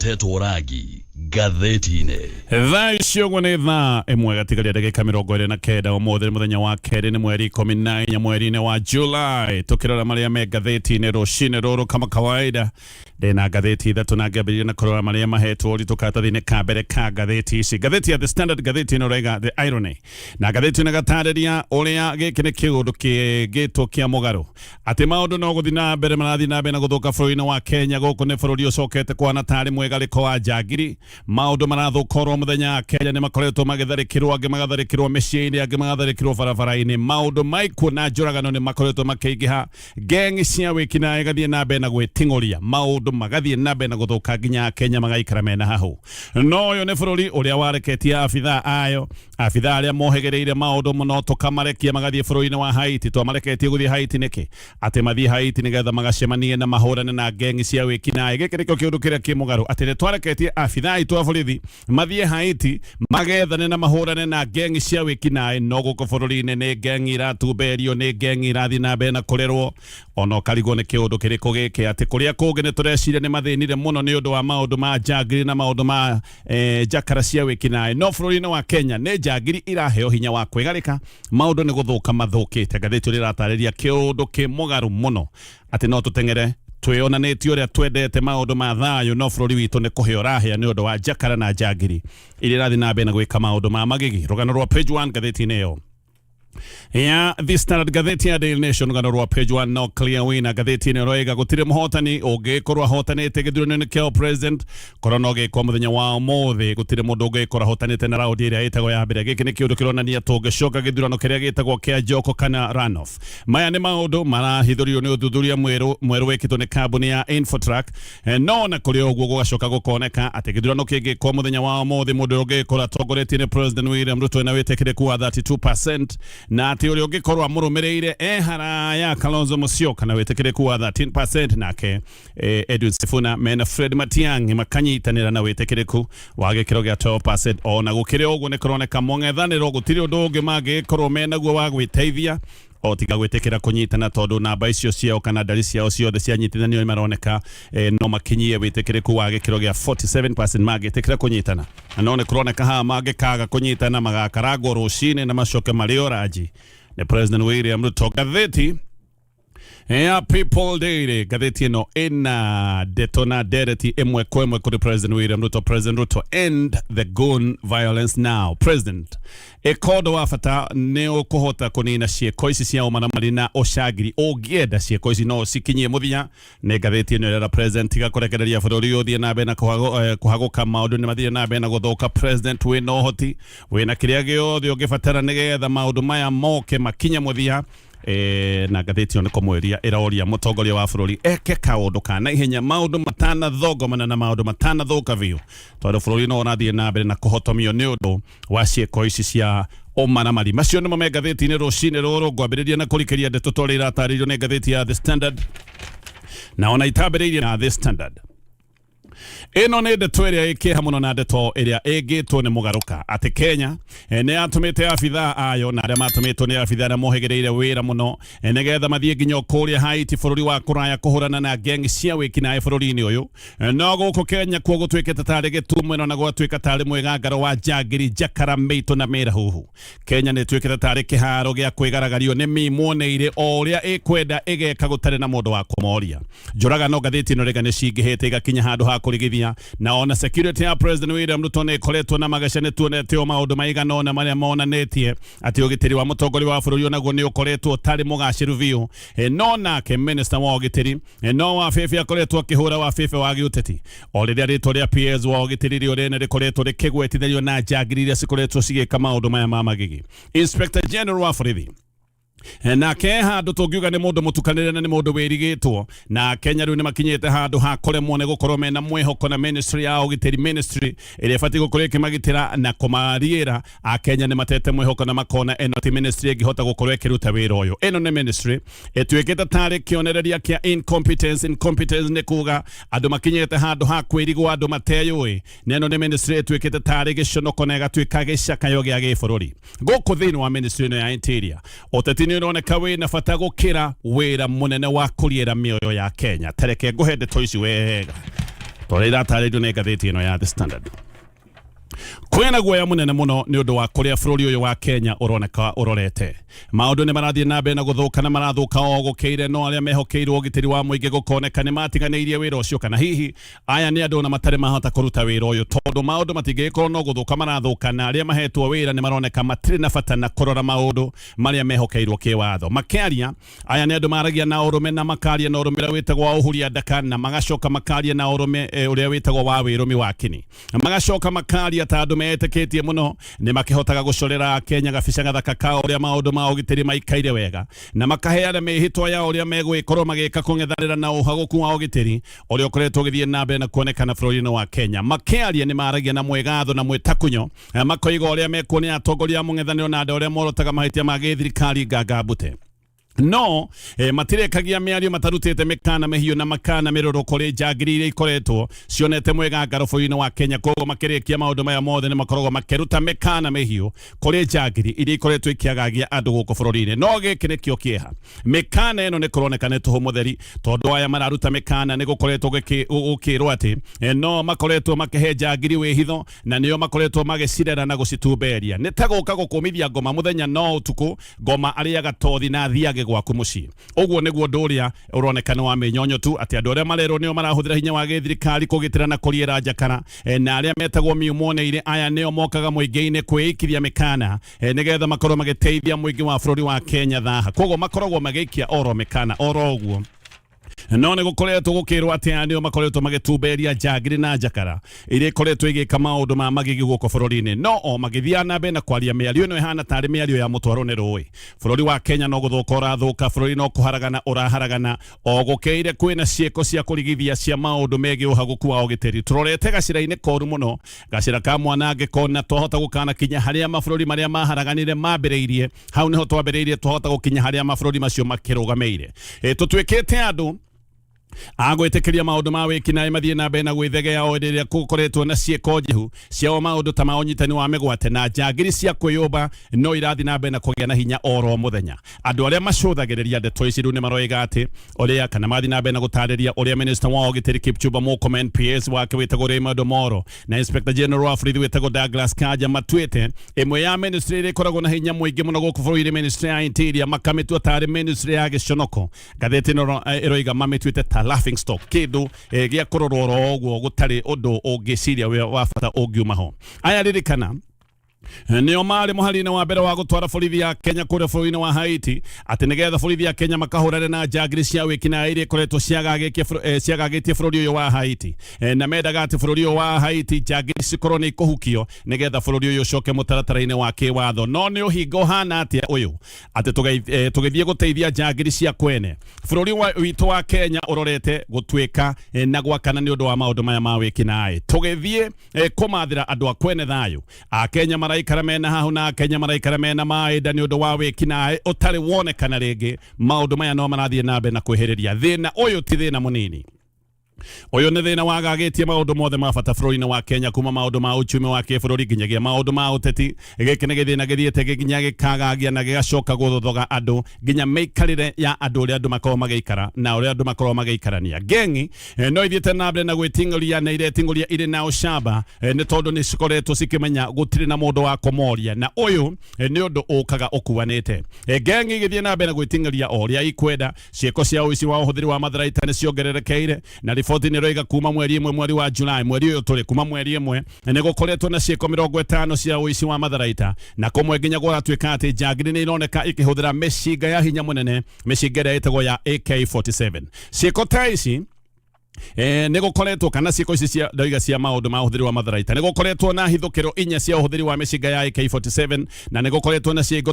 Ĩtetwo rangi ngathĩti-inĩ. Thaa ici ũguo nĩ thaa 1 gatigaria ndagĩka 29. Ũmũthĩ nĩ mũthenya wa kerĩ, nĩ mweri 14 mweri-inĩ wa July. Tũkĩrora marĩa me ngathĩti-inĩ rũcinĩ rũrũ, kama kawaida ndĩna ngathĩti ithatũ na ngĩambĩrĩria na kũrora marĩa mahetwo ũritũ karatathi-inĩ ka mbere ka ngathĩti ici. Ngathĩti ya The Standard, ngathĩti ĩno ĩraiga The Irony, na ngathĩti ĩno ĩgatarĩria ũrĩa gĩkĩ nĩ kĩũndũ kĩngĩtwo kĩa mũgarũ, atĩ maũndũ no gũthiĩ na mbere marathiĩ na mbere na gũthũka bũrũri-inĩ wa Kenya. Gũkũ nĩ bũrũri ũcokete kũhana tarĩ mwĩgarĩko wa njangiri. Maũndũ marathũka oro mũthenya. Kenya nĩ makoretwo magĩtharĩkĩrwo, angĩ magatharĩkĩrwo mĩciĩ-inĩ, angĩ magatharĩkĩrwo barabara-inĩ. Maũndũ ma ikuũ na njũragano nĩ makoretwo makĩingĩha. Gang cia wĩkinaĩ igathiĩ na mbere na gwĩting'ũria, maũndũ magathiĩ na mbere na gũthũka nginya Akenya magaikara mena hahũ. No ũyũ nĩ bũrũri ũrĩa wareketie abithaa ayo, abithaa arĩa mohĩgĩrĩire maũndũ mũno, tũkamarekia magathiĩ bũrũri-inĩ wa Haiti. Twamareketie gũthiĩ Haiti nĩkĩ? Atĩ mathiĩ Haiti nĩgetha magacemanie na mahũrane na ngengi cia wĩkinaĩ. Gĩkĩ nĩkĩo kĩũndũ kĩrĩa kĩ mũgarũ, atĩ nĩ twareketie abithaa aitũ a borithi mathiĩ Haiti magethane na mahũrane na ngengi cia wĩkinaĩ, no gũkũ bũrũri-inĩ nĩ ngengi iratumberio, nĩ ngengi irathiĩ na mbere na kũrerwo. Ona ũkarigwo nĩ kĩũndũ kĩrĩkũ gĩkĩ, atĩ kũrĩa kũngĩ nĩ tũreciria nĩ mathĩnire mũno nĩ ũndũ wa maũndũ ma njangiri na maũndũ ma njakara cia wĩkinaĩ, no bũrũri-inĩ wa Kenya nĩ njangiri iraheo hinya wa kwĩgarĩka. Maũndũ nĩ gũthũka mathũkĩte. Ngathĩti ĩrĩa ĩratarĩria kĩũndũ kĩ mũgarũ mũno, atĩ no tũteng'ere twĩonanĩtie ũrĩa twendete maũndũ ma thayũ, no bũrũri witũ nĩ kũhĩa ũrahĩa nĩ ũndũ wa njakara na njangiri iria irathiĩ na mbere na gwĩka maũndũ ma magigi. Rũgano rwa page 1 ngathĩti-inĩ ĩyo ya The Standard. Ngathĩti ya Daily Nation, rũgano rwa page 1, no clear winner. Ngathĩti ĩno ĩroiga gũtirĩ mũhotani ũngĩkorwo ahotanĩte gĩthurano-inĩ kĩa president korwo no gĩkwo mũthenya wa ũmũthĩ. Gũtirĩ mũndũ ũngĩkorwo ahotanĩte na raundi ĩrĩa ĩtagwo ya mbere. Gĩkĩ nĩ kĩũndũ kĩronania tũngĩcoka gĩthurano kĩrĩa gĩtagwo kĩa njoko kana runoff. Maya nĩ maũndũ marahithũrio nĩ ũthuthuria mwerũ mwerũ wĩkĩtwo nĩ kambuni ya Infotrack. No ona kũrĩ ũguo, gũgacoka gũkoneka atĩ gĩthurano kĩngĩkwo mũthenya wa ũmũthĩ, mũndũ ũrĩa ũngĩkorwo atongoretie nĩ President William Ruto na wĩtĩkĩrĩku wa 32%, na atĩ ũrĩa ũngĩkorwo amũrũmĩrĩire e haraya Kalonzo Musyoka na wĩtĩkĩrĩku wa 13%, nake Edwin Sifuna mena Fred Matiang'i makanyitanĩra na wĩtĩkĩrĩku wa gĩkĩro gĩa 12%. Ona gũkĩrĩ ũguo, nĩ kũroneka mũng'ethanĩro gũtirĩ ũndũ ũngĩ mangĩkorwo menaguo wa gwĩteithia o tiga gwĩtĩkĩra kũnyitana, tondũ namba icio ciao kana ndari ciao ciothe cianyitithanio nĩ maroneka no makinyie wĩtĩkĩrĩku wa gĩkĩro gĩa 47% mangĩtĩkĩra kũnyitana. Na no nĩ kũroneka haha mangĩkaga kũnyitana magakarangwo rũcinĩ na macoke marĩo ranji nĩ President William Ruto. Ngathĩti ya People Daily, ngathĩti ĩno ĩna ndeto na ndereti ĩmwe kwa ĩmwe kũrĩ President William Ruto. President Ruto, end the gun violence now. President, ĩka ũndũ wa bata nĩ ũkũhota kũnina ciĩko ici cia ũmaramari na ũcangiri. Ũngĩenda ciĩko ici no cikinyie mũthia. Nĩ ngathĩti ĩno ĩrera President, tiga kũrekereria bũrũri ũthiĩ na mbere na kũhagũka. Maũndũ nĩ mathiĩ na mbere na gũthũka. President, wĩna ũhoti, wĩna kĩrĩa gĩothe ũngĩbatara nĩgetha maũndũ maya moke makinye mũthia. Na ngathĩti ĩyo nĩ kũmwĩria ĩroria mũtongoria wa bũrũri eke kaũndũ ka naihenya maũndũ matanathongomana na maũndũ matanathũka biũ, tondũ bũrũri no ũrathiĩ na mbere na kũhotomio nĩ ũndũ wa ciĩko ici cia ũmaramari. Macio nĩmo me ngathĩti-inĩ rũcinĩ rũrũ. Ngwambĩrĩria na kũrikĩria ndeto ta ũrĩa iratarĩirio nĩ ngathĩti ya The Standard, na ona itambĩrĩirie na The Standard, ĩno nĩ ndeto ĩrĩa ĩkĩeha mũno na ndeto ĩrĩa ĩngĩtwo nĩ mũgarũka, atĩ Kenya nĩ yatũmĩte abithaa ayo na arĩa matũmĩtwo nĩ abithaa arĩa mohĩgĩrĩire wĩra mũno nĩgetha mathiĩ nginya kũrĩa Haiti, bũrũri wa kũraya, kũhũrana na gang cia wĩkinaĩ bũrũri-inĩ ũyũ. No gũkũ Kenya kuo gũtuĩkĩte tarĩ gĩtumũno na gwatuĩka tarĩ mwĩgangaro wa njangiri, njakara, mĩitũ na mĩrahuhu. Kenya nĩ ĩtuĩkĩte tarĩ kĩharo gĩa kwĩgaragario nĩ mĩmuoneire o ũrĩa ĩkwenda ĩgeka gũtarĩ na mũndũ wa kũmoria. Njũragano, ngathĩti ĩno rĩga, nĩ cingĩhĩte igakinya handũ ha kũrigithia, na ona security ya President William Ruto nĩ ĩkoretwo na mageca. Nĩ tuonete o maũndũ maigana ũna marĩa monanĩtie atĩ ũgitĩri wa mũtongoria wa bũrũri onaguo nĩ ũkoretwo ũtarĩ mũgacĩru biũ. No nake minister wa ũgitĩri no wa bebe akoretwo akĩhũra wa bebe wa gĩũteti, o rĩrĩa rĩtwa rĩa PS wa ũgitĩri rĩo rĩene rĩkoretwo rĩkĩgwetithanio na njangiri iria cikoretwo cigĩka maũndũ maya ma magigi. Inspector General wa borithi nake handũ tũngiuga nĩ mũndũ mũtukanĩre na nĩ mũndũ wĩrigĩtwo, na Kenya rĩu nĩ makinyĩte handũ ha kũremwo nĩ gũkorwo mena mwĩhoko na ministry ya ũgitĩri, ministry ĩrĩa ĩbatiĩ gũkorwo ĩkĩmagitĩra na kũmariĩra. Akenya nĩ matete mwĩhoko na makona ĩno ti ministry ĩngĩhota gũkorwo ĩkĩruta wĩra ũyũ. Ĩno nĩ ministry ĩtuĩkĩte tarĩ kĩonereria kĩa incompetence. Incompetence nĩ kuga andũ makinyĩte handũ ha kwĩrigwo, andũ mateyũĩ, na ĩno nĩ ministry ĩtuĩkĩte tarĩ gĩconoko na ĩgatuĩka gĩcakayo gĩa gĩbũrũri. Gũkũ thĩinĩ wa ministry ĩno ya interior, ũteti nĩ ũroneka wĩna bata gũkĩra wĩra mũnene wa kũriĩra mĩoyo ya Kenya. Tareke ngũhe ndeto ici wega. Torĩa iratarĩrio nĩ ngathĩti ĩno ya The Standard, kwĩna guoya mũnene mũno nĩ ũndũ wa kũrĩa bũrũri ũyũ wa Kenya ũroneka ũrorete. Maũndũ nĩ marathiĩ na mbere na gũthũka na marathũka o gũkĩire, no arĩa mehokeirwo ũgitĩri wa mũingĩ gũkoneka nĩ matiganĩirie wĩra ũcio, kana hihi aya nĩ andũ ona matarĩ mahota kũruta wĩra ũyũ, tondũ maũndũ matingĩgĩkorwo no gũthũka marathũka na arĩa mahetwo wĩra nĩ maroneka matirĩ na bata na kũrora maũndũ marĩa mehokeirwo kĩwatho. Makĩaria, aya nĩ andũ maragia na ũrũme na makaria na ũrũme ũrĩa wĩtagwo wa ũhuria ndaka, na magacoka makaria na ũrũme ũrĩa wĩtagwo wa wĩrũmi wa kini, magacoka makaria ta andũ metĩkĩtie mũno nĩ makĩhotaga gũcorera Kenya gabica gathaka ka ũrĩa maũndũ ma ũgitĩri maikaire wega, na makaheana mĩhĩtwa ya ũrĩa megũgĩkorwo magĩka kũng'ethanĩra na ũhagũku wa ũgitĩri ũrĩa ũkoretwo ũgĩthiĩ na mbere na kuonekana bũrũri-inĩ wa Kenya. Makĩaria nĩ maragia na mwĩgatho na mwĩtakunyo, makoiga ũrĩa mekuo nĩ atongoria a mũng'ethanĩro na andũ arĩa morotaga mahĩtia ma gĩthirikari ngangambute, no matirekagia mĩario matarutĩte mĩkana mĩhiũ na makana mĩrũrũ kũrĩ njangiri iria ikoretwo cionete mwĩgangaro bũrũri-inĩ wa Kenya. Koguo makĩrĩkia maũndũ maya mothe nĩ makoragwo makĩruta mĩkana mĩhiũ kũrĩ njangiri iria ikoretwo ikĩagagia andũ gũkũ bũrũri-inĩ. No gĩkĩ nĩkĩo kĩeha, mĩkana ĩno nĩ kũroneka nĩ tũhũ mũtheri, tondũ aya mararuta mĩkana nĩ gũkoretwo gũkĩrwo atĩ no makoretwo makĩhe njangiri wĩhitho na nĩo makoretwo magĩcirera na gũcitumberia. Nĩ ta gũka gũkũmithia ngoma mũthenya, no ũtukũ ngoma arĩaga tothi na athiage gwaku mũciĩ. Ũguo nĩguo ũndũ ũrĩa ũroneka nĩ wa mĩnyonyo tu, atĩ andũ arĩa marerwo nĩo marahũthĩra hinya wa gĩthirikari kũgitĩra na kũriĩra njakara, na arĩa metagwo miumoneire, aya nĩo mokaga mũingĩ-inĩ kwĩikiria mĩkana, nĩgetha makorwo magĩteithia mũingĩ wa bũrũri wa Kenya thaha. Koguo makoragwo magĩikia oro mĩkana oro ũguo, no nĩ gũkoretwo gũkĩrwo atĩ aya nĩo makoretwo magĩtumberia njangiri na njakara iria ikoretwo igĩka maũndũ ma magigi gũkũ bũrũri-inĩ. No o magĩthiaga na mbere na kwaria mĩario ĩno ĩhana tarĩ mĩario ya mũtwaro nĩ rũĩ, bũrũri wa Kenya no gũthũka ũrathũka, bũrũri no kũharagana ũraharagana o gũkĩire. Kwĩna ciĩko cia kũrigithia cia maũndũ megiĩ ũhagũku wa ũgitĩri. Tũrorete gacĩra-inĩ koru mũno, gacĩra ka mwanangĩko, na twahota gũkanakinya harĩa mabũrũri marĩa maharaganire mambĩrĩirie. Hau niho twambĩrĩirie, twahota gũkinya harĩa mabũrũri macio makĩrũgamĩire. Tũtuĩkĩte andũ agwĩtĩkĩria maũndũ ma wĩkinaĩ mathiĩ na mbere na gwĩthegea o rĩrĩa gũkoretwo na ciĩko njĩhu ciao, maũndũ ta ma ũnyitani wa mĩgwate na njangiri cia kwĩyũmba no irathiĩ na mbere na kũgĩa na hinya oro mũthenya. Andũ arĩa macũthagĩrĩria ndeto ici rĩu nĩ maroiga atĩ ũrĩa kana mathiĩ na mbere na gũtarĩria ũrĩa minister wa ũgitĩri Kipchumba Murkomen, PS wake wĩtagwo Raymond Omoro na Inspector General wa borithi wĩtagwo Douglas Kanja matuĩte ĩmwe ya ministry ĩrĩa ĩkoragwo na hinya mũingĩ mũno gũkũ bũrũri-inĩ, ministry ya Interior, makamĩtua tarĩ ministry ya gĩconoko. Ngathĩti ĩno ĩroiga mamĩtuĩte ta laughing stock, kĩndũ gĩa kũrorwo oro ũguo, gũtarĩ ũndũ ũngĩciria wa bata ũngiuma ho. Aya ririkana nĩo marĩ mũhari-inĩ wa mbere wa gũtwara borithi ya Kenya kũrĩa bũrũri-inĩ wa Haiti, atĩ nĩgetha borithi ya Kenya makahũrane na njangiri cia wĩkinaĩ iria ikoretwo ciagagĩtie bũrũri ũyũ wa Haiti, na mendaga atĩ bũrũri ũyũ wa Haiti njangiri cikorwo nĩ ikũhukio nĩgetha bũrũri ũyũ ũcoke mũtaratara-inĩ wa kĩwatho. No nĩ ũhinga ũhana atĩa ũyũ atĩ tũgĩthiĩ gũteithia njangiri cia kwene, bũrũri witũ wa Kenya ũrorete gũtuĩka na gwakana nĩ ũndũ wa maũndũ maya ma wĩkinaĩ, tũgĩthiĩ kũmathĩra andũ a kwene thayũ? Akenya maraikara mena hahu na Akenya maraikara mena maĩnda nĩ ũndũ wa wĩkinaĩ ũtarĩ wonekana rĩngĩ. Maũndũ maya no marathiĩ na mbere na kwĩhĩrĩria. Thĩna ũyũ ti thĩna mũnini, ũyũ nĩ thĩna wagagĩtie maũndũ mothe ma bata bũrũri-inĩ wa Kenya, kuma maũndũ ma uchumi wa kĩbũrũri nginyagia maũndũ ma ũteti. Gĩkĩ nĩ gĩthĩna gĩthiĩte nginya gĩkagagia na gĩgacoka gũthothoga andũ, nginya mĩikarĩre ya andũ, ũrĩa andũ makoragwo magĩikara na ũrĩa andũ makoragwo magĩikarania. Ngengi no ithiĩte na mbere na gwĩting'ũria na ireting'ũria irĩ na ũcamba, nĩ tondũ nĩ cikoretwo cikĩmenya gũtirĩ na mũndũ wa kũmoria, na ũyũ nĩ ũndũ ũkaga ũkuanĩte. Ngengi igĩthiĩ na mbere na gwĩting'ũria o ũrĩa ikwenda. Ciĩko cia ũici wa ũhũthĩri wa matharaita nĩ ciongererekeire, na riboti nĩ ĩroiga kuma mweri 1 mweri wa Julai, mweri ũyũ tũrĩ, kuma mweri 1 nĩ gũkoretwo na ciĩko 50 cia ũici wa matharaita, na kũmwe nginya gũratuĩka atĩ njangiri nĩ ironeka ikĩhũthĩra mĩcinga ya hinya mũnene, mĩcinga ĩrĩa ĩtagwo ya AK47. Ciĩko ta ici nĩ gũkoretwo kana ciĩko ici cia ndoiga cia maũndũ ma ũhũthĩri wa matharaita, nĩ gũkoretwo na hithũkĩro inya cia ũhũthĩri wa mĩcinga ya AK47, na nĩ gũkoretwo na ciĩko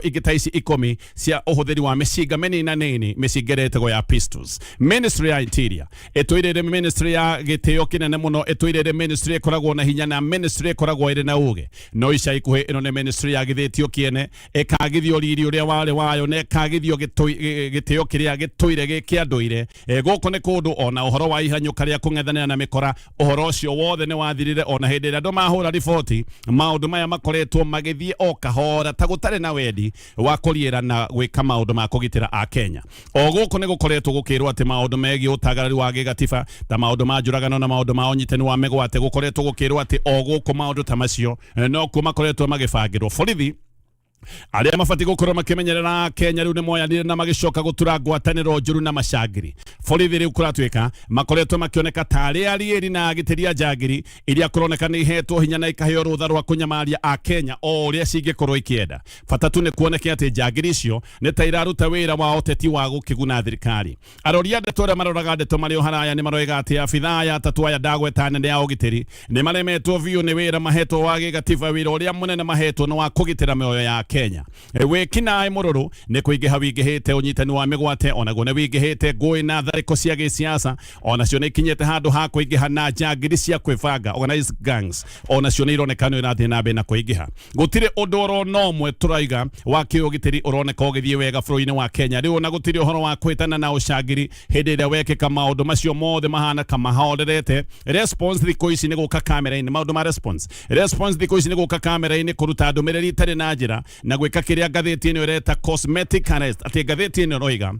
ingĩ ta ici 10 cia ũhũthĩri wa mĩcinga mĩnina nini, mĩcinga ĩrĩa ĩtagwo ya pistols. Ministry ya Interior ĩtũire ĩrĩ ministry ya gĩtĩo kĩnene mũno, ĩtũire ĩrĩ ministry ĩkoragwo na hinya na ministry ĩkoragwo ĩrĩ na ũgĩ, no ica ikuhĩ ĩno nĩ ministry yagithĩtio kĩene, ĩkagithio riri ũrĩa warĩ wayo na ĩkagithio gĩtĩo kĩrĩa gĩtũire gĩ kĩa ndũire. Gũkũ nĩ kũndũ ona Na ũhoro wa ihanyũka rĩa kũng'ethanĩra na mĩkora, ũhoro ũcio wothe nĩ wathirire. Ona hĩndĩ ĩrĩa andũ mahũra riboti, maũndũ maya makoretwo magĩthiĩ o kahora ta gũtarĩ na wendi wa kũriĩra na gwĩka maũndũ ma kũgitĩra Akenya. O gũkũ nĩ gũkoretwo gũkĩrwo atĩ maũndũ megiĩ ũtagarari wa gĩgatiba ta maũndũ ma njũragano na maũndũ ma ũnyitani wa mĩgwate, gũkoretwo gũkĩrwo atĩ o gũkũ maũndũ ta macio nokuo makoretwo magĩbangĩrwo. Borithi arĩa mabatiĩ gũkorwo makĩmenyerera Kenya rĩu nĩ moyanire na magĩcoka gũtura ngwatanĩro njũru na macangiri. Borithi rĩu kũratuĩka makoretwo makĩoneka tarĩ ariĩri na agitĩri a njangiri iria kũroneka nĩ ihetwo hinya na ikaheo rũtha rwa kũnyamaria Akenya o ũrĩa cingĩkorwo ikĩenda. Bata tu nĩ kuoneke atĩ njangiri icio nĩ ta iraruta wĩra wa ũteti wa gũkĩguna thirikari. Arori a ndeto arĩa maroraga ndeto marĩ o haraya nĩ maroiga atĩ abithaa aya atatũ aya ndagweta nene ya ũgitĩri nĩ maremetwo biũ nĩ wĩra mahetwo wa gĩgatiba. Wĩra ũrĩa mũnene mahetwo nĩ wa kũgitĩra mĩoyo ya Kenya. Wĩkinaĩ mũrũrũ nĩ kũingĩha wingĩhĩte, ũnyitani wa mĩgwate onaguo nĩ wingĩhĩte, ngũĩ na tharĩko cia gĩsiasa onacio nĩ ikinyĩte handũ ha kũingĩha, na njangiri cia kwĩbanga, organized gangs, onacio nĩ ironeka nĩ irathiĩ na mbere na kũingĩha. Gũtirĩ ũndũ oro na ũmwe tũraiga wa kĩũgitĩri ũroneka ũgĩthiĩ wega bũrũri-inĩ wa Kenya rĩu. Ona gũtirĩ ũhoro wa kwĩtana na ũcangiri hĩndĩ ĩrĩa wekĩka, maũndũ macio mothe mahana kamahorerete. Response thikũ ici nĩ gũka kamera-inĩ, maũndũ ma response thikũ ici nĩ gũka kamera-inĩ kũruta ndũmĩrĩri itarĩ na njĩra na gwĩka kĩrĩa ngathĩti ĩno ĩreta cosmetic arrest. Atĩ ngathĩti ĩno ĩroiga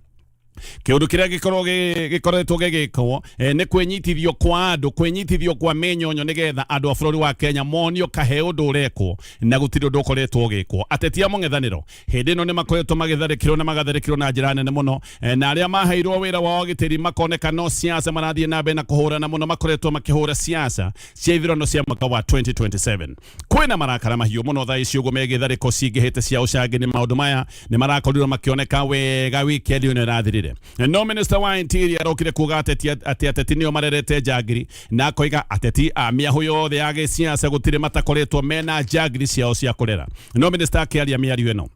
kĩũndũ kĩrĩa gĩkorwo gĩkoretwo gĩgĩkwo nĩ kwĩnyitithio kwa andũ, kwĩnyitithio kwa mĩnyonyo, nĩgetha andũ a bũrũri wa Kenya monio kahe ũndũ ũrekwo na gũtirĩ ũndũ ũkoretwo ũgĩkwo. Ateti a mũng'ethanĩro hĩndĩ ĩno nĩ makoretwo magĩtharĩkĩrwo na magatharĩkĩrwo na njĩra nene mũno, na arĩa maheirwo wĩra wa ũgitĩri makoneka no siasa marathiĩ na mbere na kũhũrana mũno, makoretwo makĩhũra siasa cia ithurano cia mwaka wa 2027. Kwĩna marakara mahiũ mũno thaa ici ũguo megiĩ tharĩko cingĩhĩte cia ũcangi. Nĩ maũndũ maya nĩ marakorirwo makĩoneka wega weekend ĩno ĩrathirire. No minister wa Interior arokire kuga ateti atĩ ateti nĩo marerete njangiri, na akoiga ateti a mĩahũ yothe ya gĩsiasa gũtirĩ matakoretwo mena njangiri ciao cia kũrera. No minister akĩaria mĩario ĩno,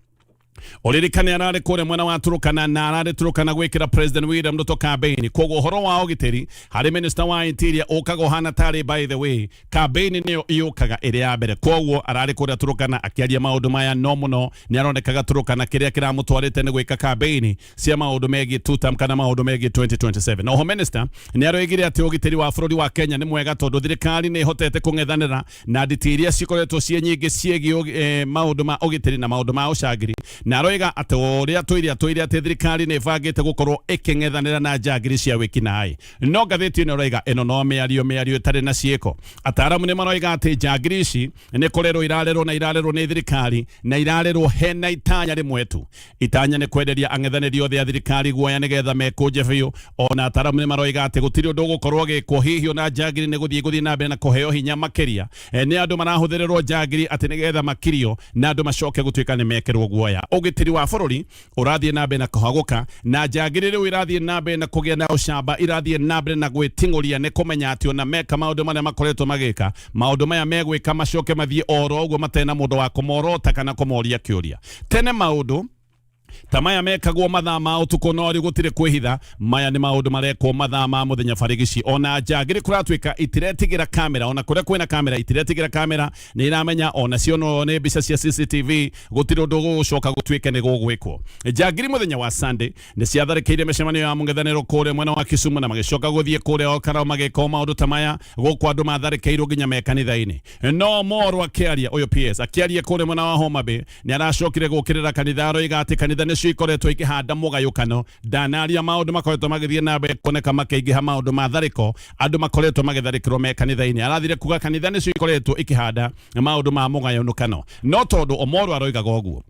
ũririkane ararĩ kũrĩa mwena wa Turukana, na ararĩ Turukana gwĩkĩra President William Ruto campaign. Koguo ũhoro wa ũgitĩri harĩ minister wa Interior ũkaga ũhana tarĩ, by the way, campaign nĩyo yũkaga ĩrĩ ya mbere. Koguo ararĩ kũrĩa Turukana akĩaria maũndũ maya, no mũno nĩ aronekaga Turukana kĩrĩa kĩramũtwarĩte nĩ gwĩka campaign cia maũndũ megiĩ tutam kana maũndũ megiĩ 2027. Oho minister nĩ aroigire atĩ ũgitĩri wa bũrũri wa Kenya nĩ mwega tondũ thirikari nĩ ĩhotete kũng'ethanĩra na nditi iria cikoretwo ciĩ nyingĩ ciĩgiĩ maũndũ ma ũgitĩri na maũndũ ma ũcangiri, na aroiga atĩ ũrĩa tũire atũire atĩ thirikari nĩ ĩbangĩte gũkorwo ĩkĩng'ethanĩra na njangiri cia wĩkinaĩ. No ngathĩti ĩno ĩroiga ĩno no mĩario, mĩario ĩtarĩ na ciĩko. Ataaramu nĩ maroiga atĩ njangiri ici nĩ kũrerwo irarerwo na irarerwo nĩ thirikari, na irarerwo hena itanya rĩmwe tu. Itanya nĩ kwenderia ang'ethanĩri othe a thirikari guoya nĩgetha mekũnje biũ. Ona ataaramu nĩ maroiga atĩ gũtirĩ ũndũ ũgũkorwo ũgĩkwo. Hihi ona njangiri nĩ gũthiĩ na mbere na kũheo hinya makĩria. Nĩ andũ marahũthĩrĩrwo njangiri atĩ nĩgetha makirio na andũ macoke gũtuĩka nĩ mekĩrwo guoya. Ũgitĩri wa bũrũri ũrathiĩ na mbere na kũhagũka, na njangiri rĩu irathiĩ na mbere na kũgĩa na ũcamba, irathiĩ na mbere na gwĩting'ũria nĩ kũmenya atĩ ona meka maũndũ marĩa makoretwo magĩka, maũndũ maya megwĩka macoke mathiĩ oro ũguo matarĩ na mũndũ wa kũmorota kana kũmoria kĩũria. Tene maũndũ ta maya mekagwo mathaa ma ũtukũ, no rĩu gũtirĩ kwĩhitha. Maya nĩ maũndũ marekwo mathaa ma mũthenya barigici. Ona njangiri kũratuĩka itiretigĩra kamera, ona kũrĩa kwĩna kamera itiretigĩra kamera, nĩ iramenya ona cio no nĩ mbica cia CCTV, gũtirĩ ũndũ gũgũcoka gũtuĩke nĩ gũgwĩkwo. Njangiri mũthenya wa Sunday nĩ ciatharĩkĩire mĩcemanio ya mũng'ethanĩro kũrĩa mwena wa Kisumu, na magĩcoka gũthiĩ kũrĩa Olkarau magĩka o maũndũ ta maya. Gũkũ andũ matharĩkĩirwo nginya me kanitha-inĩ. No Moro akĩaria, ũyũ PS akĩaria kũrĩa mwena wa Homa Bay, nĩ aracokire gũkĩrĩra kanitha, aroiga atĩ kanitha nĩcio ikoretwo ikĩhanda mũgayũkano. Ndanaria maũndũ makoretwo magĩthiĩ na mbere kuoneka makĩingĩha, maũndũ ma tharĩko, andũ makoretwo magĩtharĩkĩrwo me kanitha-inĩ. Arathire kuga kanitha nĩcio ikoretwo ikĩhanda maũndũ ma mũgayũnũkano. No tondũ Omoro aroigaga ũguo,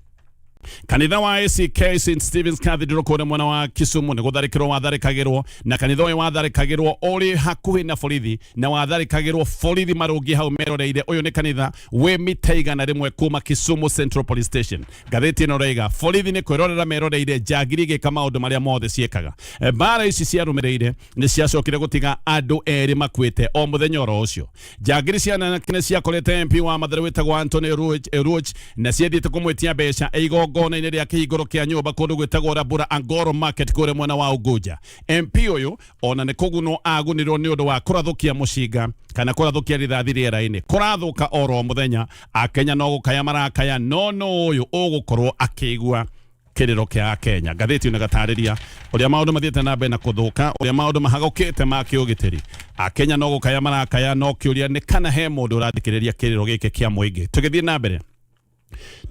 kanitha wa ACK St Stephen's Cathedral kũrĩa mwena wa Kisumu nĩ gũtharĩkĩrwo watharĩkagĩrwo, na kanitha ũyũ watharĩkagĩrwo ũrĩ hakuhĩ na borithi, na watharĩkagĩrwo borithi marũngiĩ hau meroreire. Ũyũ nĩ kanitha wĩ mita 100 kuma Kisumu Central Police Station. Ngathĩti ĩno ĩroiga borithi nĩ kwĩrorera meroreire njangiri igĩka maũndũ marĩa mothe ciĩkaga. Mbara ici ciarũmĩrĩire nĩ ciacokire gũtiga andũ erĩ makuĩte o mũthenya oro ũcio. Njangiri cia anake nĩ ciakorete MP wa Mathare wĩtagwo Anthony Ruch, na ciathiĩte kũmwĩtia mbeca igongona-inĩ rĩa kĩhingũro kĩa nyũmba kũndũ gwĩtagwo Rabura Angoro Market kũrĩa mwena wa Unguja. MP ũyũ ona nĩ kũgunwo agunirwo nĩ ũndũ wa kũrathũkia mũcinga kana kũrathũkia rithathi rĩera-inĩ. Kũrathũka oro mũthenya, Akenya no gũkaya marakaya, no nũ ũyũ ũgũkorwo akĩigua? Kĩrĩro kĩa Kenya. Ngathĩti ĩno ĩgatarĩria ũrĩa maũndũ mathiĩte na mbere na kũthũka, ũrĩa maũndũ mahagũkĩte ma kĩũgitĩri. Akenya no gũkaya marakaya, no kĩũria nĩ kana he mũndũ ũrathikĩrĩria kĩrĩro gĩkĩ kĩa mũingĩ. Tũgĩthiĩ na mbere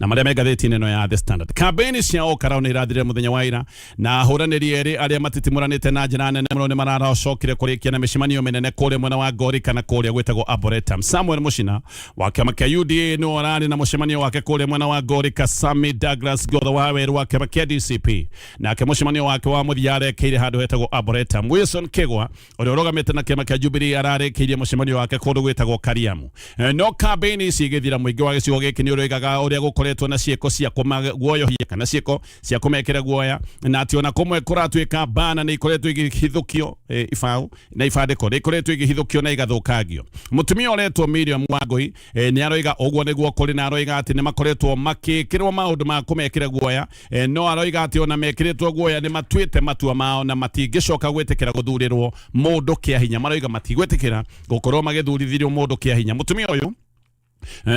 na marĩa me ngathĩti-inĩ ĩno ya The Standard. Kambĩini cia Ũkarau nĩ irathirire mũthenya wa ira na ahũranĩri erĩ arĩa matitimũranĩte na njĩra nene mũno nĩ mararacokire kũrĩkia na mĩcemanio mĩnene kũrĩa mwena wa Ngori kana kũrĩa gwĩtagwo Arboretum. Samuel Muchina wa kĩama kĩa UDA nĩwe ũrarĩ na mũcemanio wake kũrĩa mwena wa Ngorika. Sami Douglas Gotho wa Werũ wa kĩama kĩa DCP nake mũcemanio wake wa mũthia arekeire handũ hetagwo Arboretum. Wilson Kĩgwa ũrĩa ũrũgamĩte na kĩama kĩa Jubilee ararĩkĩirie mũcemanio wake kũndũ gwĩtagwo Kariamu. No kambĩini ici igĩthira, mũingĩ wa gĩcigo gĩkĩ nĩ ũroigaga ũrĩa gũkoretwo na ciĩko cia kũmaguoyohia kana ciĩko cia kũmekĩra guoya, na atĩ ona kũmwe kũratuĩka bana nĩ ikoretwo igĩhithũkio, ibaũ na ibandĩko nĩ ikoretwo igĩhithũkio na igathũkangio. Mũtumia ũretwo Miriam Wangũi nĩ aroiga ũguo nĩguo kũrĩ, na aroiga atĩ nĩ makoretwo makĩkĩrwo maũndũ ma kũmekĩra guoya, no aroiga atĩ ona mekĩrĩtwo guoya nĩ matuĩte matua mao na matingĩcoka gwĩtĩkĩra gũthurĩrwo mũndũ kĩa hinya. Maroiga matigwĩtĩkĩra gũkorwo magĩthurithĩrio mũndũ kĩa hinya. Mũtumia ũyũ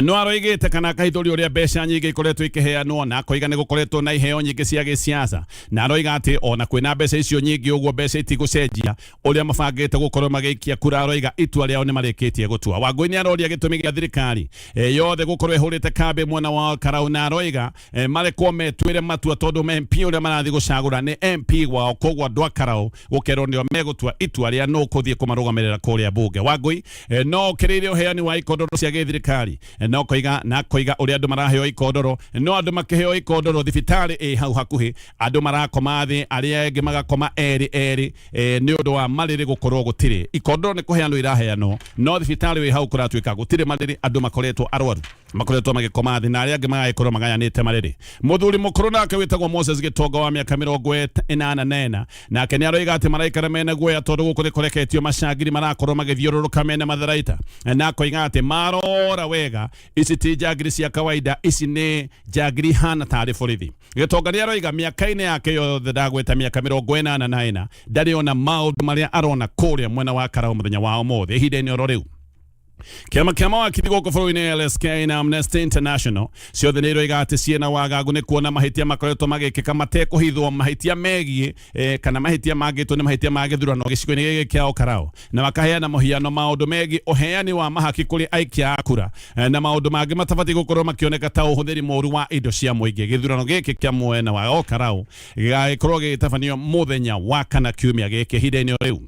no aroigĩte kana akahithũria ũrĩa mbeca nyingĩ ikoretwo ikĩheanwo, na akoiga nĩ gũkoretwo na iheo nyingĩ cia gĩsiasa, na aroiga atĩ ona kwĩna mbeca icio nyingĩ ũguo, mbeca itigũcenjia ũrĩa mabangĩte gũkorwo magĩikia kura. Aroiga itua rĩao nĩ marĩkĩtie gũtua. Wangũi nĩ aroria gĩtũmi gĩa thirikari yothe gũkorwo ĩhũrĩte kambĩ mwena wa Karau, na aroiga marekwo metuĩre matua tondũ MP ũrĩa marathiĩ gũcagũra nĩ MP wao, koguo andũ a Karau gũkerwo nĩo megũtua itua rĩa nũ kũthiĩ kũmarũgamĩrĩra kũrĩa mbunge. Wangũi no okĩrĩire ũheani wa ikondoro cia gĩthirikari, no koiga na koiga ũrĩa andũ maraheo ikondoro, no andũ makĩheo ikondoro thibitarĩ ĩ hau hakuhĩ, andũ marakoma thĩ, arĩa angĩ magakoma erĩ erĩ, nĩ ũndũ wa marĩrĩ gũkorwo gũtirĩ. Ikondoro nĩ kũheanwo iraheanwo, no thibitarĩ wĩ hau kũratuĩka gũtirĩ marĩrĩ, andũ makoretwo arwaru makoretwo magĩkoma thĩ na arĩa angĩ magagĩkorwo magayanĩte marĩrĩ. Mũthuri mũkũrũ nake wĩtagwo Moses Gĩtonga wa mĩaka 84 nake nĩ aroiga atĩ maraikara mena guoya tondũ gũkũ nĩ kũreketio macangiri marakorwo magĩthiũrũrũka mena matharaita, na akoiga atĩ marora wega ici ti njangiri cia kawaida, ici nĩ njangiri hana tarĩ borithi. Gĩtonga nĩ aroiga mĩaka-inĩ yake yothe, ndagweta mĩaka 84, ndarĩ ona maũndũ marĩa arona kũrĩa mwena wa Karau mũthenya wa ũmũthĩ. Ihinda-inĩ oro rĩu, kĩama kĩa mawakiri gũkũ bũrũri-inĩ LSK na Amnesty International ciothe nĩ iroiga atĩ ciĩna wagagu nĩ kuona mahĩtia makoretwo magĩkĩka matekũhithwo, mahĩtia megiĩ kana mahĩtia mangĩtwo nĩ mahĩtia ma gĩthurano gĩcigo-inĩ gĩkĩ kĩa Olkalou, na makaheana mũhiano maũndũ megiĩ ũheani wa mahaki kũrĩ aikia a kura na maũndũ mangĩ matabatiĩ gũkorwo makĩoneka ta ũhũthĩri mũru wa indo cia mũingĩ. Gĩthurano gĩkĩ kĩa mwena wa Olkalou gĩgagĩkorwo gĩgĩtabanio mũthenya wa kana kiumia gĩkĩ. Ihinda-inĩ o rĩu,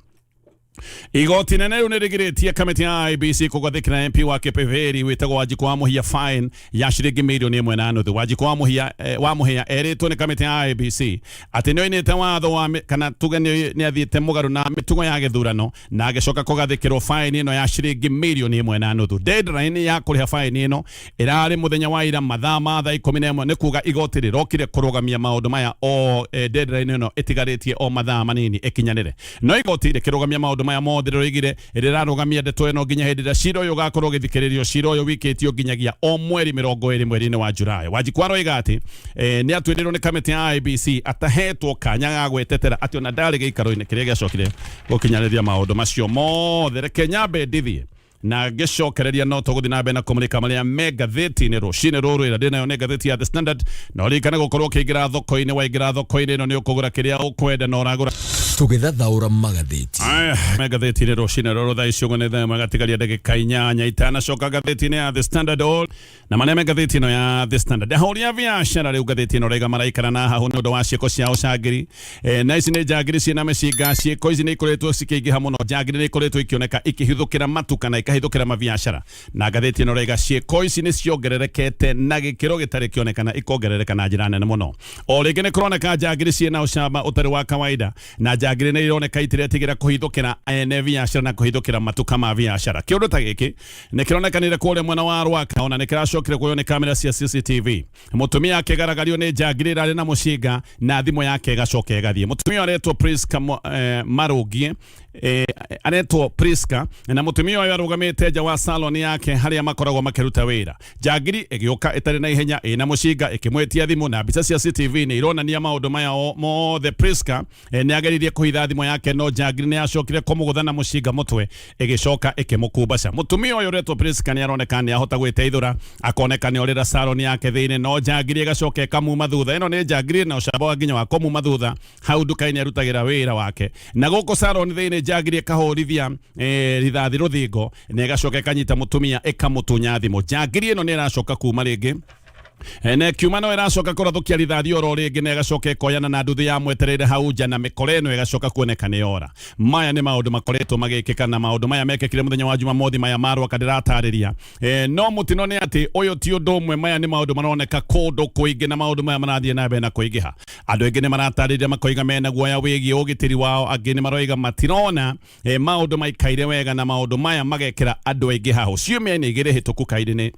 igoti nene rĩu nĩ rĩgirĩtie kamĩtĩ ya IEBC kũgathĩkĩra MP wa Kipipiri wĩtagwo Wanjikũ wa Mũhia fine ya ciringi 1.5 millioni. Wanjikũ wa Mũhia, wa Mũhia erĩtwo nĩ kamĩtĩ ya IEBC atĩ nĩ oinĩte watho wa kana tuge nĩ athiĩte mũgarũ na mĩtugo ya gĩthurano, na agĩcoka kũgathĩkĩrwo fine ĩno ya ciringi 1.5 millioni. Deadline ya kũrĩha fine ĩno ĩrarĩ mũthenya wa ira mathaa ma thaa 11, nĩ kuga igoti rĩrokire kũrũgamia maũndũ maya o deadline ĩno ĩtigarĩtie o mathaa manini ĩkinyanĩre. No igoti rĩkĩrũgamia maũndũ maya mothe, rĩroigire rĩrarũgamia ndeto ĩno nginya hĩndĩ ĩrĩa cira ũyũ ũgakorwo ũgĩthikĩrĩrio. Cira ũyũ wikĩtio nginyagia o mweri 20 mweri-inĩ wa Julai. Wanjikũ aroiga atĩ nĩ atuĩrĩirwo nĩ kamĩtĩ ya IEBC atahetwo kanya ga gwĩtetera, atĩ ona ndarĩ gĩikaro-inĩ kĩrĩa gĩacokire gũkinyanĩria maũndũ macio mothe. Reke nyambe ndithie na ngĩcokereria, no tũgũthiĩ na mbere na kũmũrĩka marĩa me ngathĩti-inĩ rũcinĩ rũrũ. Ĩrĩa ndĩ nayo nĩ ngathĩti ya The Standard, na ũririkane gũkorwo ũkĩingĩra thoko-inĩ. Waingĩra thoko-inĩ ĩno nĩ ũkũgũra kĩrĩa ũkwenda na ũragũra. Tũgĩthathaũra magathĩti. Aya, me ngathĩti-inĩ rũcinĩ rũrũ thaa ici ũguo nĩ thaa 1 gatigaria ndagĩka 8. Itanacoka ngathĩti-inĩ ya The Standard all na marĩa me ngathĩti ĩno ya The Standard, ahũri a biacara rĩu ngathĩti ĩno raiga maraikara na hahũ nĩ ũndũ wa ciĩko cia ũcangĩri, na ici nĩ njangiri ciĩna mĩcinga. Ciĩko ici nĩ ikoretwo cikĩingĩha mũno. Njangiri nĩ ikoretwo ikĩoneka ikĩhithũkĩra matuka na ikahithũkĩra mabiacara, na ngathĩti ĩno raiga ciĩko ici nĩ ciongererekete na gĩkĩro gĩtarĩ kĩonekana, ikongerereka na njĩra nene mũno. O rĩngĩ nĩ kũroneka njangiri ciĩna ũcamba ũtarĩ wa kawaida, na njangiri nĩ ironeka itiretigĩra kũhithũkĩra ene biacara na kũhithũkĩra matuka ma biacara. Kĩũndũ ta gĩkĩ nĩ kĩronekanire kũrĩa mwena wa Rwaka, ona nĩ kĩracokire kuoywo nĩ kamera cia CCTV. Mũtumia akĩgaragario nĩ njangiri ĩrarĩ na mũcinga na thimũ yake ĩgacoka ĩgathiĩ. Mũtumia aretwo Priska Marũngie. Aretwo Priska na mutumia ũyũ arũgamĩte nja wa salon yake harĩa makoragwo makĩruta wĩra. Njangiri ĩgĩũka ĩtarĩ na ihenya ĩna mũcinga ĩkĩmwĩtia thimũ, na mbica cia CCTV nĩ ironania maũndũ maya mothe. Priska nĩ ageririe kũhitha thimũ yake, no njangiri nĩ yacokire kũmũgũtha na mũcinga mũtwe, ĩgĩcoka ĩkĩmũkumbaca. Mũtumia ũyũ ũretwo Priska nĩ aroneka nĩ ahota gwĩteithũra, akoneka nĩ orĩra salon yake thĩinĩ, no njangiri ĩgacoka ĩkamuma thutha. Ĩno nĩ njangiri na ũcamba wa nginya wa kũmuma thutha hau nduka-inĩ arutagĩra wĩra wake, na gũkũ salon thĩinĩ njangiri ĩkahũrithia rithathi rũthingo na ĩgacoka ĩkanyita mũtumia ĩkamũtunya thimũ. Njangiri ĩno nĩ ĩracoka kuma rĩngĩ na ĩkiuma no ĩracoka kũrathũkia rithathi oro rĩngĩ, na ĩgacoka ĩkoyana na nduthi ya mwetereire hau nja, na mĩkora ĩno ĩgacoka kuoneka nĩ yora. Maya nĩ maũndũ makoretwo magĩkĩka, na maũndũ maya mekĩkire mũthenya wa Jumamothi maya marwaka ndĩratarĩria. No mũtino nĩ atĩ ũyũ ti ũndũ ũmwe, maya nĩ maũndũ maroneka kũndũ kũingĩ, na maũndũ maya marathiĩ na mbere na kũingĩha. Andũ aingĩ nĩ maratarĩria makoiga mena guoya wĩgiĩ ũgitĩri wao, angĩ nĩ maroiga matirona maũndũ maikaire wega, na maũndũ maya magekĩra andũ aingĩ haho. Ciumia-inĩ igĩrĩ hĩtũku kairĩ nĩ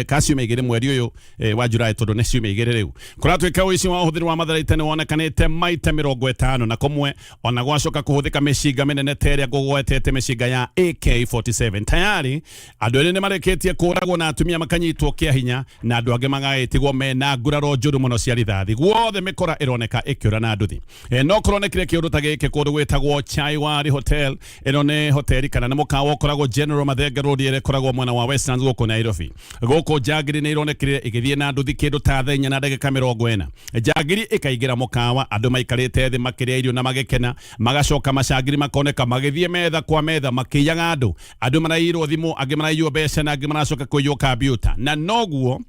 ka ciumia igĩrĩ mweri ũyũ wa Julai, tondũ nĩ ciumia igĩrĩ rĩu, kũratuĩka ũici wa ũhũthĩri wa matharaita nĩ wonekanĩte maita 50 na kũmwe, ona gwacoka kũhũthĩka mĩcinga mĩnene ta ĩrĩa ngũgwetete, mĩcinga ya AK47. Tayari andũ erĩ nĩ marĩkĩtie kũragwo na atumia makanyitwo kĩa hinya, na andũ angĩ magagĩtigwo mena nguraro njũru mũno cia rithathi. Guothe mĩkora ĩroneka ĩkĩũra na nduthi. No kũronekire kĩũndũ ta gĩkĩ kũndũ gwĩtagwo Chaiwari Hotel. Ĩno nĩ hoteli kana nĩ mũkawa ũkoragwo General Mathenge Road ĩrĩa ĩkoragwo mwena wa Westlands gũkũ Nairobi. Gũkũ njangiri nĩ ironekire igĩthiĩ na nduthi kĩndũ ta 4:40. Njangiri ĩkaingĩra mũkawa andũ maikarĩte thĩ makĩrĩa irio na magĩkena, magacoka macangiri makoneka magĩthiĩ metha kwa metha makĩiyaga andũ. Andũ maraiyirwo thimũ, angĩ maraiywo mbeca, na angĩ maracoka kũiywo kambiuta. Na noguo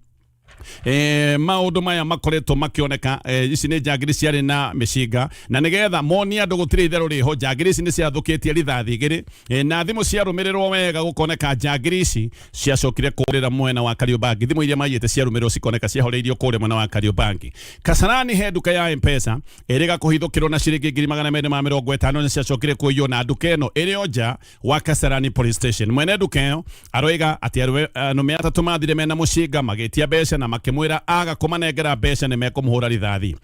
maũndũ maya makoretwo makĩoneka. Ici nĩ njangiri ciarĩ na mĩcinga, na nĩgetha monie andũ gũtirĩ itherũ rĩho, njangiri ici nĩ ciathũkĩtie rithathi igĩrĩ, na thimũ ciarũmĩrĩrwo wega gũkoneka njangiri ici ciacokire kũrĩra mwena wa Kariobangi. Thimũ iria maiyĩte ciarũmĩrĩrwo cikoneka ciahoreirio kũrĩa mwena wa Kariobangi. Kasarani he nduka ya M-Pesa ĩrĩga kũhithũkĩrwo na ciringi 250,000 nĩ ciacokire kũiywo, na nduka ĩno ĩrĩ o nja wa Kasarani Police Station. Mwene nduka ĩyo aroiga atĩ arũme atatũ mathire mena mũcinga magĩtia mbeca, na makĩmwĩra aga kũmanengera mbeca nĩ mekũmũhũra rithathi.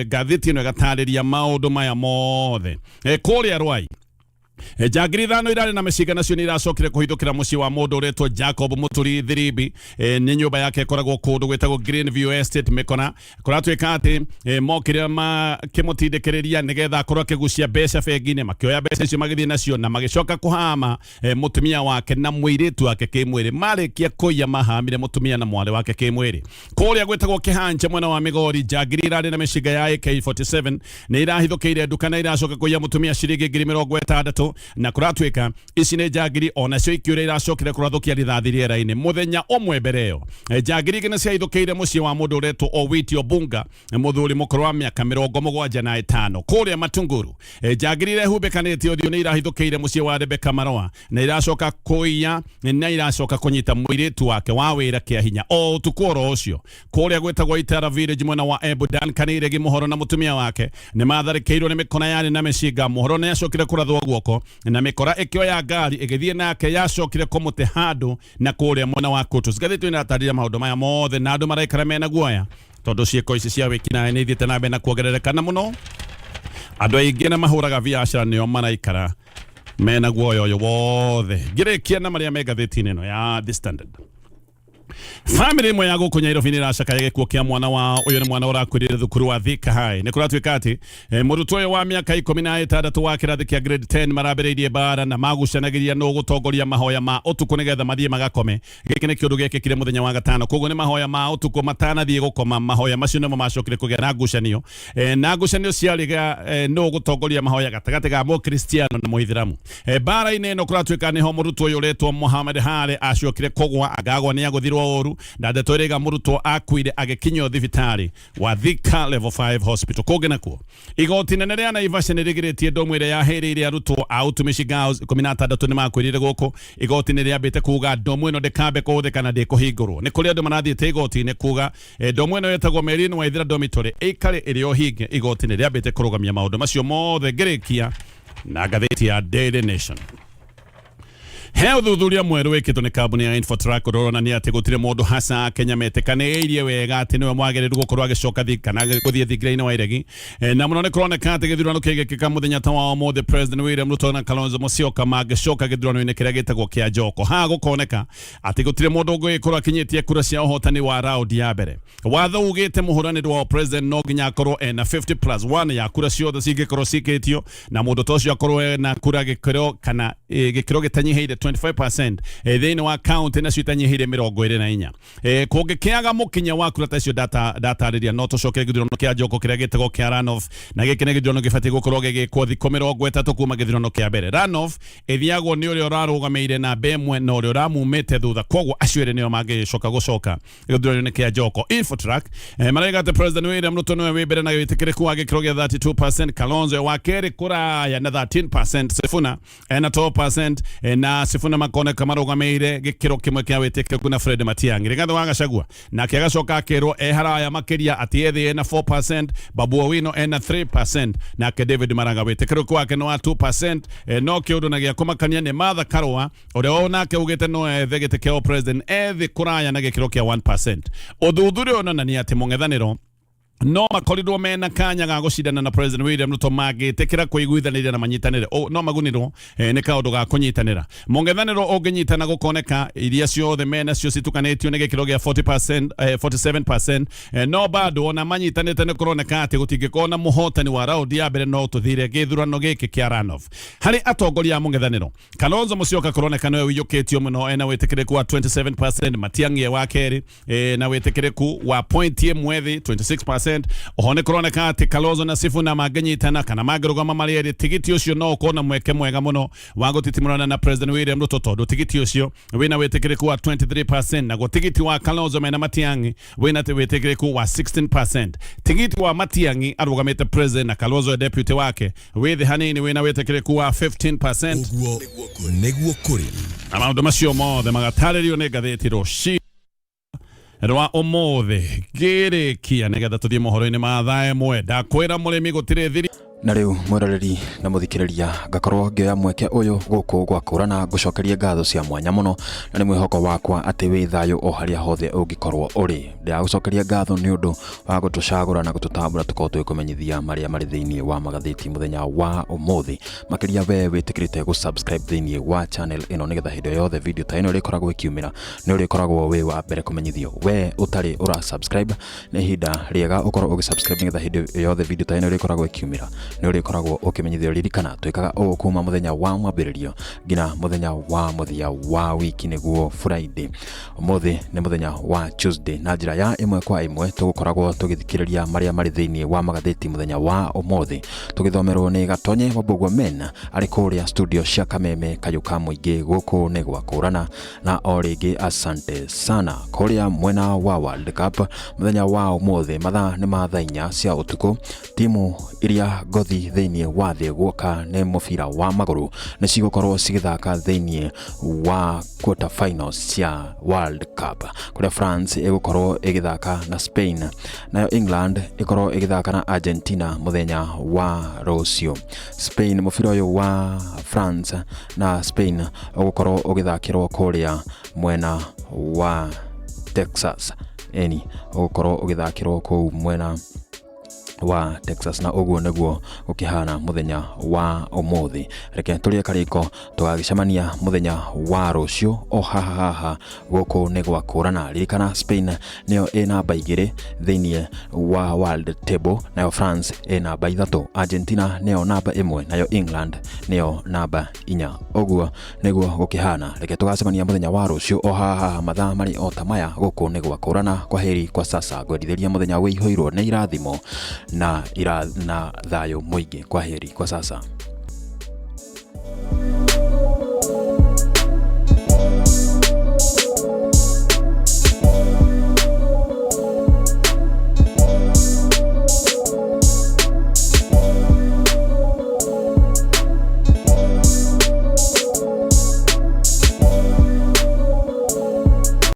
Ngathĩti ĩno ĩgatarĩria maũndũ maya mothe. Kũrĩa Rwai, njangiri ithano irarĩ na mĩcinga nacio nĩ iracokire kũhithũkĩra mũciĩ wa mũndũ ũretwo Jacob Mũturi Thiribi. Nĩ nyũmba yake ĩkoragwo kũndũ gwĩtagwo Greenview Estate Mĩkora. Kũratuĩka atĩ mokire makĩmũtindĩkĩrĩria nĩgetha akorwo akĩgucia mbeca bengi-inĩ, makĩoya mbeca icio magĩthiĩ nacio, na magĩcoka kũhama mũtumia wake na mũirĩtu wake kĩmwĩrĩ. Marĩkia kũiya mahamire mũtumia na mwarĩ wake kĩmwĩrĩ. Kũrĩa gwĩtagwo Kĩhanja mwena wa Migori, njangiri irarĩ na mĩcinga ya AK47 nĩ irahithũkĩire nduka na iracoka kũiya mũtumia ciringi 60,000, na kũratuĩka ici nĩ njangiri onacio ikĩũra iracokire kũrathũkia rithathi rĩera-inĩ. Mũthenya ũmwe mbere ĩyo, njangiri ingĩ nĩ ciahithũkĩire mũciĩ wa mũndũ ũretwo Owiti Obunga, mũthuri mũkũrũ wa mĩaka 75 kũrĩa Matunguru. Njangiri irehumbĩkanĩtie ũthiũ nĩ irahithũkĩire mũciĩ wa Rebecca Maroa na iracoka kũiya na iracoka kũnyita mũirĩtu wake wa wĩra kĩa hinya o ũtukũ oro ũcio. Kũrĩa gwĩtagwo Itara Village mwena wa Embu, Duncan Iregi Mũhoro na mũtumia wake nĩ matharĩkĩirwo nĩ mĩkora yarĩ na mĩcinga. Mũhoro nĩ acokire kũrathwo guoko na mĩkora ĩkĩoya ngari ĩgĩthiĩ nake, yacokire kũmũte handũ na kũrĩa mwena wa Kutus. Ngathĩti ĩno ĩratarĩria maũndũ maya mothe, na andũ maraikara mena guoya tondũ ciĩko ici cia wĩkinaĩ nĩ ithiĩte na mbere na kuongerereka, na mũno andũ aingĩ na mahũraga biacara nĩo maraikara mena guoya ũyũ wothe. Ngĩrĩkia na marĩa me ngathĩti-inĩ ĩno ya The Standard, family ĩmwe ya gũkũ Nairobi nĩ ĩracakaya gĩkuũ kĩa mwana wao. Ũyũ nĩ mwana ũrakuĩrĩire thukuru wa Thika High. Nĩ kũratuĩka atĩ mũrutwo ũyũ wa mĩaka 16 wa kĩrathi kĩa grade 10 marambĩrĩirie mbara na magucanagĩria nũ gũtongoria mahoya ma ũtukũ nĩgetha mathiĩ magakome. Gĩkĩ nĩ kĩũndũ gĩekĩkire mũthenya wa gatano, koguo nĩ mahoya ma ũtukũ matanathiĩ gũkoma. Mahoya macio nĩmo macokire kũgĩa na ngucanio, na ngucanio ciarĩ nũ gũtongoria mahoya gatagatĩ ga mũkristiano na mũithĩramu. Mbara-inĩ ĩno kũratuĩka nĩho mũrutwo ũyũ ũretwo Mohamed Hare acokire kũgwa, angagwa nĩ agũthirwo ũru, na ndeto ĩrĩga mũrutwo akuire agĩkinyio thibitarĩ wa Thika Level 5 Hospital. Kũngĩ nakuo, igoti nene rĩa Naivasha nĩ rĩgirĩtie ndomu ĩrĩa yahĩrĩire arutwo a ũtumishi Girls 16 nĩ makuĩrire gũkũ. Igoti nĩ rĩambĩte kuga ndomu ĩno ndĩkambe kũhũthĩka na ndĩkũhingũrwo. Nĩ kũrĩ andũ marathiĩte igoti-inĩ kuga ndomu ĩno ĩtagwo Merlin Waithera Dormitory ĩikare ĩrĩ o hinge. Igoti nĩ rĩambĩte kũrũgamia maũndũ macio mothe. Ngĩrĩkia na ngathĩti ya Daily Nation. He ũthuthuria mwerũ wĩkĩtwo nĩ kambuni ya Infotrack ũronania atĩ gũtirĩ mũndũ haca Kenya metĩkanĩirie wega atĩ nĩwe mwagĩrĩru gũkorwo agĩcoka kana gũthiĩ thingira-inĩ wa iregi. Na mũno nĩ kũroneka atĩ gĩthurano kĩngĩkĩka mũthenya ta wa ũmũthĩ, President William Ruto na Kalonzo Musyoka mangĩcoka gĩthurano-inĩ kĩrĩa gĩtagwo kĩa Njoko. Haha gũkoneka atĩ gũtirĩ mũndũ ũngĩgĩkorwo akinyĩtie kura cia ũhotani wa raundi ya mbere. Watho ugĩte mũhũranĩri wa president no nginya akorwo ena 50 plus 1 ya kura ciothe cingĩkorwo cikĩtio, na mũndũ ta ũcio akorwo ena kura gĩkĩro kana gĩkĩro gĩtanyihĩire 25% thĩinĩ wa county nacio itanyihĩire 24. Kũngĩkĩaga mũkinya wa kura ta icio ndatarĩria, no tũcoke gĩthurano kĩa Njoko kĩrĩa gĩtagwo kĩa runoff, na gĩkĩ nĩ gĩthurano gĩbatiĩ gũkorwo gĩgĩkwo thikũ 30 kuma gĩthurano kĩa mbere. Runoff ĩthiagwo nĩ ũrĩa ũrarũgamĩire namba ĩmwe na ũrĩa ũramumĩte thutha, koguo acio erĩ nĩo mangĩcoka gũcoka gĩthurano-inĩ kĩa Njoko. Infotrack maraiga atĩ President William Ruto nĩwe wĩ mbere na wĩtĩkĩrĩku wa gĩkĩro gĩa 32%, Kalonzo wa kerĩ kũraya na 13%, Sifuna ena 12%, na Sifuna makoneka marũgamĩire gĩkĩro kĩmwe kĩa wĩtĩkĩrĩku na Fred Matiang'i. Rigathĩ wa Gachagua nake agacoka akerwo e haraya makĩria atĩ ethĩ ena 4%, Babu Owino ena 3%, nake David Maraga wĩtĩkĩrĩku wake nĩ wa 2%. No kĩũndũ na gĩa kũmakania nĩ Martha Karua ũrĩa o nake ugĩte no ethe gĩtĩ kĩa president ethĩ kũraya na gĩkĩro kĩa 1%. Ũthuthuria ũronania atĩ mũng'ethanĩro no makorirwo mena kanya ga gũcindana na President William Ruto mangĩtĩkĩra kũiguithanĩria na manyitanĩre. No magunirwo nĩ kaũndũ ga kũnyitanĩra. Mũng'ethanĩro ũngĩnyitana gũkoneka iria ciothe mena cio citukanĩtio nĩ gĩkĩro gĩa 40%, 47%, no bado ona manyitanĩte nĩ kũroneka atĩ gũtingĩkorwo na mũhotani wa raundi ya mbere, no tũthire gĩthurano gĩkĩ kĩa runoff. Harĩ atongoria a mũng'ethanĩro, Kalonzo Musyoka kũroneka nĩwe ũiyũkĩtio mũno ena wĩtĩkĩrĩku wa 27%, Matiang'i e wa kerĩ na wĩtĩkĩrĩku wa point ĩmwe thĩ, 26%. Oho nĩ kũroneka atĩ Kalonzo na Sifuna mangĩnyitana kana mangĩrũgama marĩ erĩ, tigiti ũcio no ũkorwo na mweke mwega mũno wa gũtitimũrana na President William Ruto, tondũ tigiti ũcio wĩna wĩtĩkĩrĩku wa 23%, naguo tigiti wa Kalonzo mena Matiang'i wĩna wĩtĩkĩrĩku wa 16%. Tigiti wa Matiang'i arũgamĩte president na Kalonzo deputy wake wĩ thĩ hanini, wĩna wĩtĩkĩrĩku wa 15%. Ũguo nĩguo kũrĩ. Na maũndũ macio mothe magatarĩrio nĩ ngathĩti rũci rwa ũmũthĩ. Ngĩrĩkia nĩgetha tũthiĩ mohoro-inĩ ma thaa 1, ndakwĩra mũrĩmi gũtirĩ thiri. Na rĩu mwĩroreri na mũthikĩrĩria, ngakorwo ngĩoya mweke ũyũ gũkũ gwakũrana ngũcokerie ngatho cia mwanya mũno, na nĩ mwĩhoko wakwa atĩ wĩ thayũ o harĩa hothe ũngĩkorwo ũrĩ. Ndĩragũcokeria ngatho nĩ ũndũ wa gũtũcagũra na gũtũtambũra tũkorwo tũgĩkũmenyithia marĩa marĩ thĩinĩ wa magathĩti mũthenya wa ũmũthĩ. Makĩria we wĩtĩkĩrĩte gũ-subscribe thĩinĩ wa channel ĩno, nĩgetha hĩndĩ yothe video ta ĩno ĩrĩkoragwo ĩkiumĩra nĩ ũrĩkoragwo wĩ wa mbere kũmenyithio. We ũtarĩ ũra subscribe, nĩ ihinda rĩega ũkorwo ũgĩ-subscribe, nĩgetha hĩndĩ yothe video ta ĩno ĩrĩkoragwo ĩkiumĩra nĩ ũrĩkoragwo ũkĩmenyithio. Ririkana twĩkaga ũũ kuma mũthenya wa mwambĩrĩrio nginya mũthenya wa mũthia wa wiki, nĩguo Friday. Ũmũthĩ nĩ mũthenya wa Tuesday, na njĩra ya ĩmwe kwa ĩmwe tũgũkoragwo tũgĩthikĩrĩria marĩa marĩ thĩinĩ wa magathĩti mũthenya wa ũmũthĩ, tũgĩthomerwo nĩ Gatonye Wambũgua Men arĩ kũrĩa studio cia Kameme Kayũ ka Mũingĩ. Gũkũ nĩ gwakũrana, na o rĩngĩ asante sana. Kũrĩa mwena wa World Cup mũthenya wa ũmũthĩ mathaa nĩ ma thaa 4 cia ũtukũ, timu iria ngothi thĩinĩ wa thĩ guoka nĩ mũbira wa magũrũ nĩ cigũkorwo cigĩthaka thĩinĩ wa quarter finals cia World Cup, kũrĩa France ĩgũkorwo ĩgĩthaka na Spain, nayo England ĩkorwo ĩgĩthaka na Argentina mũthenya wa rũciũ. Spain, mũbira ũyũ wa France na Spain ũgũkorwo ũgĩthakĩrwo kũrĩa mwena wa Texas, ĩni ũgũkorwo ũgĩthakĩrwo kũu mwena wa Texas, na ũguo nĩguo gũkĩhana mũthenya wa ũmũthĩ. Reke tũrĩe karĩko, tũgagĩcemania mũthenya wa rũciũ o haha haha gũkũ nĩ gwakũrana. Ririkana Spain nĩyo ĩ namba 2 thĩinĩ wa world table, nayo France ĩ namba 3, Argentina nĩyo namba 1, nayo England nĩyo namba 4. Ũguo nĩguo gũkĩhana. Reke tũgacemania mũthenya wa rũciũ o haha haha mathaa marĩ o ta maya. Gũkũ nĩ gwakũrana. Kwa heri kwa sasa, ngwendithĩria mũthenya wĩihũirwo nĩ irathimo na thayũ mũingĩ. Kwa heri kwa sasa.